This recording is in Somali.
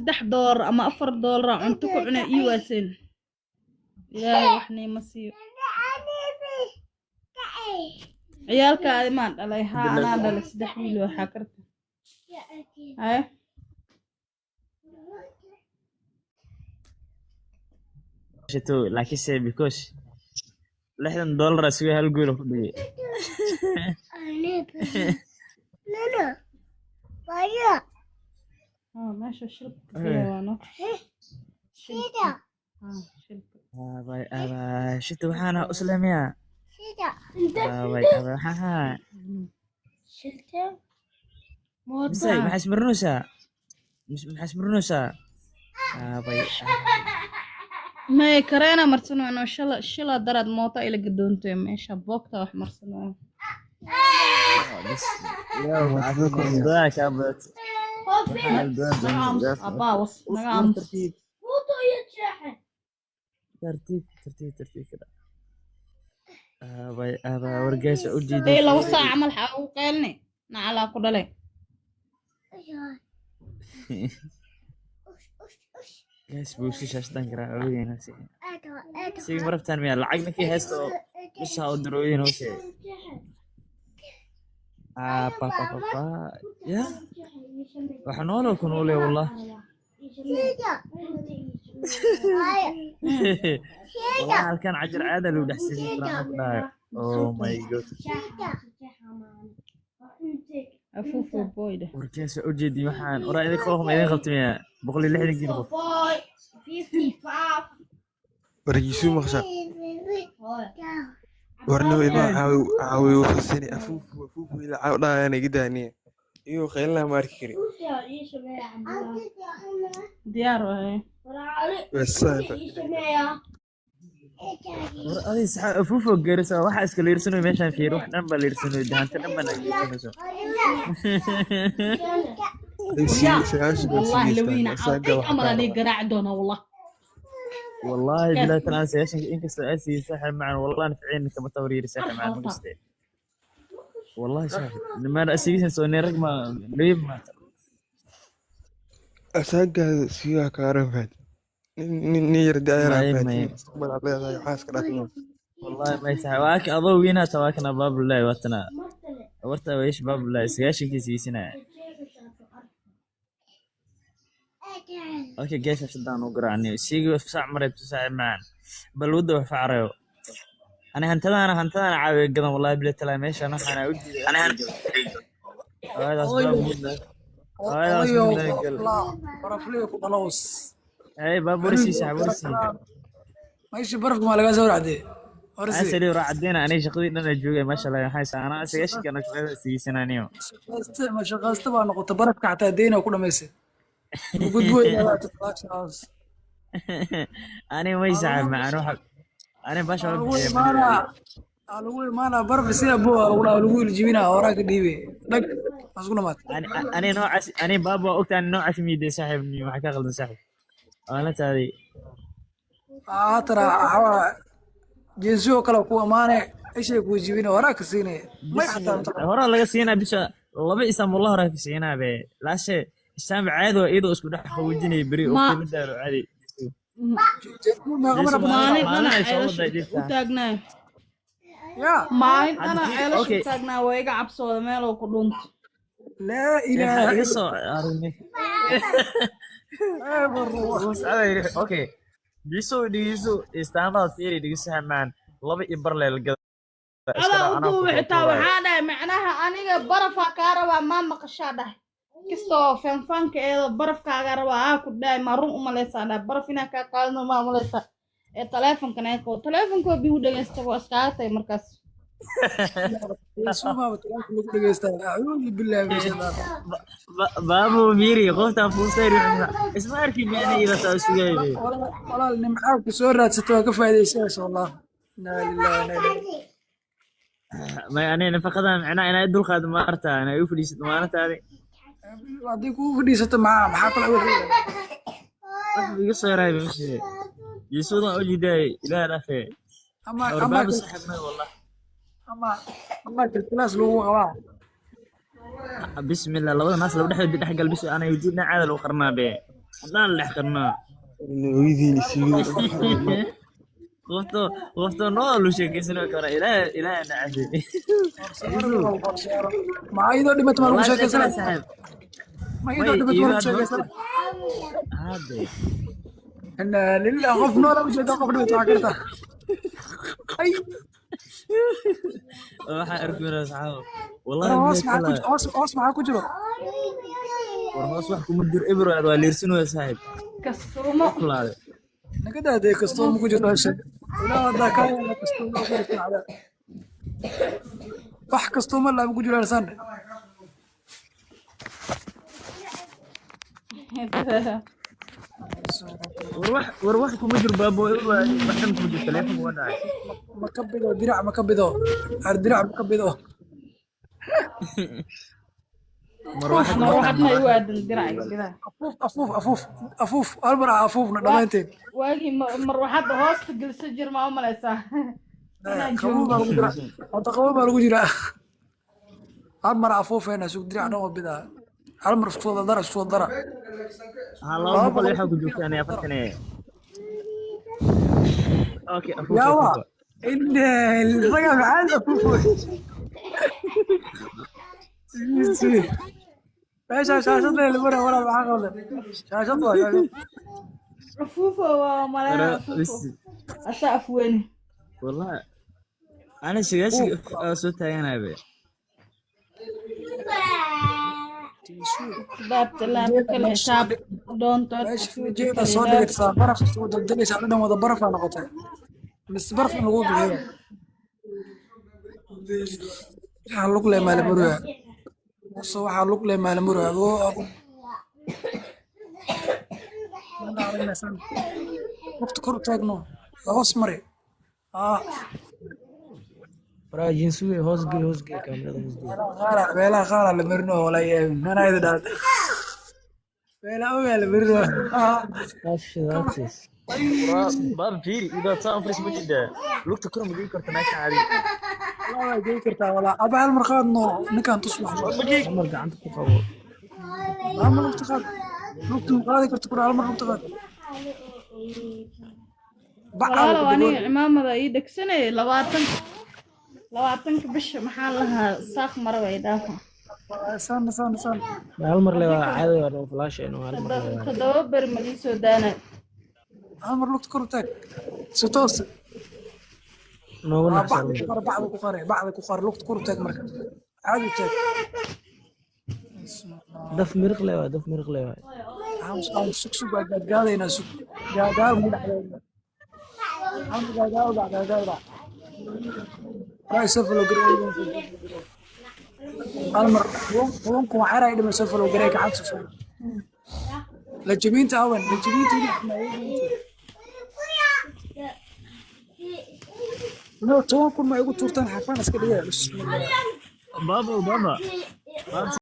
$3 ama $4 aa cunto ku cuna ii waaseen. Ilaahay wax niima siiyo. Ciyaalka maan dhalay? Haa, anaa dhalay saddex wiil. Waxaa karta haye. Shito, laakiinse because $60 asiga hal gool ku dhigay. Haa, meesha shilka kafiya waa no shilka. Haa, shilka. Abay abay, shito, waxaana uslamiya. Abay abay, waxaa mise Mootaa. Maxaa ismarinaysaa? Maxaa ismarinaysaa, abay abay? May kareena marsanayno. Shala shala daraad moota ila gadoontay, meesha boogta wax marsanayo. Bas yaa caafimaad kaa badat. Naga aamus, abbaa was, naga aamus. Tartiib tartiib tartiib tartiib kada. Abay abay, wargeysa u Ee diiday. 2 saac camal xaa ugu qeylni nacalaa ku dhalay. Guys, buushisha shdan karaa awgeena si sig ma rabtaan miya? Lacag ninkii haysta oo bisha u dirooyin hoose. Ah, pa pa pa pa, ya waxa noolo ku noole wallah. Wallah halkan cajar caada lagu dhex siinin karaa ku dhahayo. Oh my God. Afuufo boy dheh. Wargeesa u jeedin waxaan waraa idin qof ma idin qabta miya? 160-kiina qof. Wargiisuu maqsha warnimo ilmaha caawi caawi wuxuu sini afuufu afuufu ila caaw dhahayaan iga daaniya iyuu qaylinaha ma arki kari. Diyaar waaye. War adi saxa afuufo geerisa waxa iska liirsanayo meeshaan. Fiir, wax dhan baa liirsanayo, dahanta dhan baa liirsanayso. 90 baa Wallahi sigeystaan lawiina asaaga cawday wax camal kaa adii rabaa. Garaaci doona wallah. والله Kaas. بالله ترى سياشن inkastoo aad siiyey saaxiib macan, والله nafciin kama tawriir saaxiib macan ma Arxalta. Gastay والله saaxiib nimaan asigiisan soo neerag ma leeb ma. Asaagaada sigaa kaa rafaad nin yar da'yar may aa may fahatiin mustaqbal aad leedahay waxaa iska dhaafin. والله may saaxiib, waak adoo wiinaa tawaakana baabulaahi waatana warta weesh baabulaahi 90-kii siisinaya. Okay geesha sidaan u garaacnay siigi saac mareebto saaxiib macan bal wadda wax facrayo. Ani hantadaana hantadaana caawiya gadan wallahi bila talaa meeshaan waxaana u jiiday hooyadaas odayow baa hooyadaas odayow mudlaa gal. Baraflaa baraflii ku dhalows. Ay baabuur sii saaxiib, war sii. Meeshii barafka maa lagaa soo racdee horsi. Asali war caddeena anay shaqadii dhan ay joogay maasha Allah waxay saanaa 90-kana shaqada siisananiyo. Shaqayste ma shaqayste baa noqota barafka xataa deyna ku dhamaysay gudboy. Ani may saaxiib ma ani waxa ani basha Lagu bixiya. Imaanaa aa lagu imaanaa baraf si abo lagu dhaha lagu iljibinaa horaa ka dhiibe dhag maas ku dhamaatay. Ani ani noocaas ani baaba ogta ani noocaas miiday saaxiib waxa ka qaldan saaxiib waa la taaday. Haatana waxaa jinsi oo kale ku imaane ishay kuu jibina horaa ka siinaya may xataa Bismillah horaa laga siinaa bisha laba isaam wallah horaa ka siinaa be laashe isaam caadi waa iyadoo isku dhex qaboojinaya beri oo Ma kala daalo caadi. Meeqa mar Jeesu maalin maalin dhana ay soo ceelasha wadaa u jirtaa. Taagnaa ya maalin hadda dhana fi ceelasha u okay taagnaa waa iga cabsooda meeloo ku dhunto. Laa maxaa ilaaha iga illa soo aragnay? Eber. Okay, biso dhigiso istaamada fiiri dhigiso hamaan laba iyo bar leel gada iska Adaa dhac u anaa ku duubi soo xitaa. tuuraayo. Waxaa dhahay macnaha aniga barafaa kaa rabaa maa maqashaa dhahay kastoo fanfanka eedo barafkaagaa rabaa aa ku dhahay maa run umaleysaa dhahay baraf inaa kaa qaadano maa umaleysaa ee taleefonkan ee qabo taleefonkoo bigu dhegeysta waa iskaaga tagay markaas. Yeesu maaba taleefon lagu dhegeystaa, acuudu billaahi min shaytaan. Baabu fiiri qoftaan fuustay isma arkin micna ila taa sugayay. Walaal nimcaadka soo raadsato waa ka faa'iidaysanaysa wallah, inaa lillahi wa inaa ilayhi. May ani nafaqadan micnaa inay dulqaad maarta inay u fadhiisato maalintaadi. Haddii kugu fadhiisato maxaa kula wax iga soo yaraay meesha yeesuudan u jiiday ilaah dhafe. Ama war ama baabu saaxiib may wallah. Ama kilkilaas lagu qabaa. Bismillah labada naas laba dhexdood dhex gal bis ana yujiidna caada lagu qarnaa be. Haddaan la dhex qarnaa. Hooyadiin isiigada. Qofto qofto noo lu sheekaysan kara ilaahay ilaahay na cafi. Ma iyadoo dhimatay ma lagu Wallahi sheekada sheekaysanaya? saaxiib. Ma iyadoo Way dhimatay ma lagu iyadoo sheekaysanaya? Hade. Inna lillahi, qof nool u jeeda, qof dhimatay waxaa karta. Ay. Waxaan arkaynaa asxaab. Wallahi hoos billahi maxaa ku taala. hoos hoos maxaa ku jiro? War hoos wax kuma jiro ibro waa liirsanaya saaxiib. Kastuumo. Kulaade. Naga daadee kastoo ma ku jirto heshe. Ilaa haddaa ka wada kastoo ma ku jirto cadaab. Wax kastoo ma laa ma ku jiro heesaan. War wax kuma jiro baabo ibro wax dhan kuma jiro telefoon waa dhacay. Ma ka bido dirac, ma ka bido ar dirac, ma ka bido. Marwaxad Marwaxad ma igu aadan diraciga bidaha. Afuuf afuuf afuuf afuuf hal mar ah afuufna dhammaanteen. Waagii marwaxadda hoosta gelisa jir maa u malaysaa inaan Qabow joogo. baa lagu jiraa hadda, qabow baa lagu jiraa. Hal mar afuufeena sug, dirac dhan oo bidaa hal mar isku wada dara, isku wada dara. Ha 200 waxa ku joogtaan 40 ee. Okay, afuuf Yaa waa afuuf. in raga maxaad afuufo meesha shaashad leh mara wala maxaa qaldan shaashad waa shaashad. Afuufo waa malena afuufo asaa afweyne. Wallahi ana shigaashig soo taaganahay be. Kitaabta laaba kala xisaab doontood meesha afuufa jeeda kala soo ilaab. dhigaysaa baraf soo daldalaysaa dhan wada barafaa noqotay mise baraf in lagu bixiyo waxaa lug leh maalamuruga muse waxaa lug leh maalamuruga adoo waqti kor u taagno hoos mari ah. Waraa jinsuge hoos gey, hoos gey kaamirada, hoos gey. Meelaha qaara la marino walaa manaa idin dhaata meelaha ogaa la marino. Taas. Baab fiiri idaa saan fris ma jida. Lugta kor ma geyn karta meesha caadi. Walaa waa geyn kartaa walaa aba hal mar qaadno ninkaan tus wax. Camal gacanta ku qabo. Hal mar lugta qaad, lugta ma qaadi karto kura, hal mar lugta qaad bacaa Walaalow lagu aniga dabool. cimaamada ii dhegsanayay 20-ka bisha maxaa lahaa saaq maraba i dhaafa. Saan saan saan. Hal mar le waa caadi, waa noo flash inuu hal mar le waa. 7 beri ma ii soo daanay. Hal mar lugta kor u taag si toos. Noogu Ah, naxsan. bacda ku qar, bacda ku qare, bacda ku qar, lugta kor u taag marka caadi u taag. Daf miriq le waa, daf miriq le waa. Aan sug sug waa gaadgaadaynaa sug gaagaal mu dhacdayna aan gaagaal dhac gaagaal dhac raa soo falo gareey hal mar 10,000 waxaa raa dhimay soo falo gareey gacanta soo la jabinta awan la jabinta. No 10,000 ma igu tuurtaan xafaan iska dhigaya. Baabo baaba. Baab.